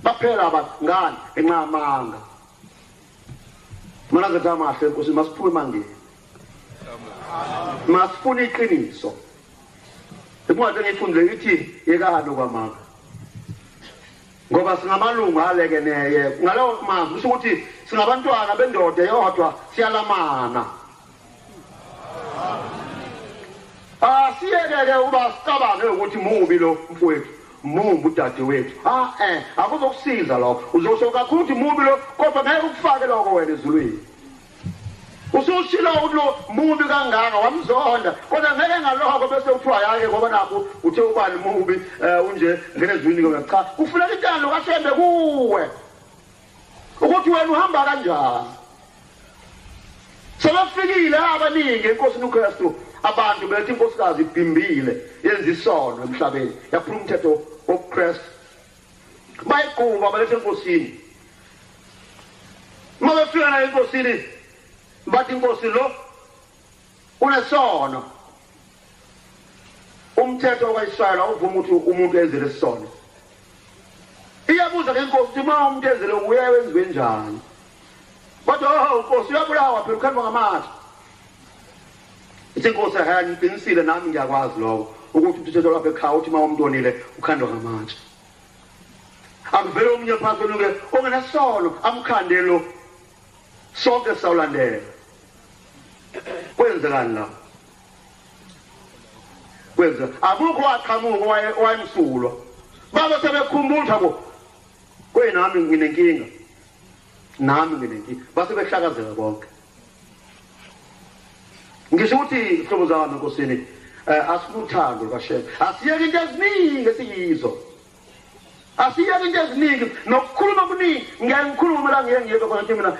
Baphela abantu ngani? Ngenxa yamanga. Mana ngathi amahle Nkosi, masiphume emangeni, masifune iqiniso. Incwadi engiyifundile ithi yekani okwamanga, ngoba singamalungu alekeneye. Ngalowo mazwi kusho ukuthi singabantwana bendoda eyodwa, siyalamana. Asiyeke-ke uba sicabange ukuthi mubi lo mfowethu, mumbi udadewethu. Akuzokusiza lokho. Uzosho kakhulu ukuthi mubi lo, kodwa ngeke ukufake lokho wena ezulwini. Usushilo ukuthi lo mubi kangaka, wamzonda, kodwa ngeke ngalokho bese kuthiwa yake ngoba nakho uthe ubani mubi, unje ngene ezulwini. Cha, kufuneka intando kaShembe kuwe ukuthi wena uhamba kanjani. Sebefikile abaningi eNkosini uKristu, abantu bethi inkosikazi ibhimbile, yenza isono emhlabeni, yaphula umthetho wobuKristu, bayigquba balethe enkosini. Uma befika nayo enkosini, bathi inkosi lo unesono. Umthetho kaIsrayeli awuvuma ukuthi umuntu enze lesono. Iyabuza ke inkosi ukuthi uma umuntu enzele uye wenziwe njani? Kodwa oh inkosi uyabulawa phela, ukhandwa ngamatshe. Ithi inkosi hayi, ngiqinisile nami ngiyakwazi lokho ukuthi umthetho lapha ekhaya uthi uma umuntu onile ukhandwa ngamatshe. Akuvele omunye phansi ke ongenasono amkhande lo, sonke sawulandela. Kwenzekani la? Kwenza akukho waqhamuka wayemsulwa. Baba sebekhumbula bo, kwenami nginenkinga, nami nginenkinga, base behlakazeka bonke. Ngisho ukuthi ihlobo zami enkosini, asikuthando kaShembe, asiyeke into eziningi esiyizo, asiyeke into eziningi nokukhuluma kuningi. Ngeke ngikhulume la, ngeke ngiyeke khona mina.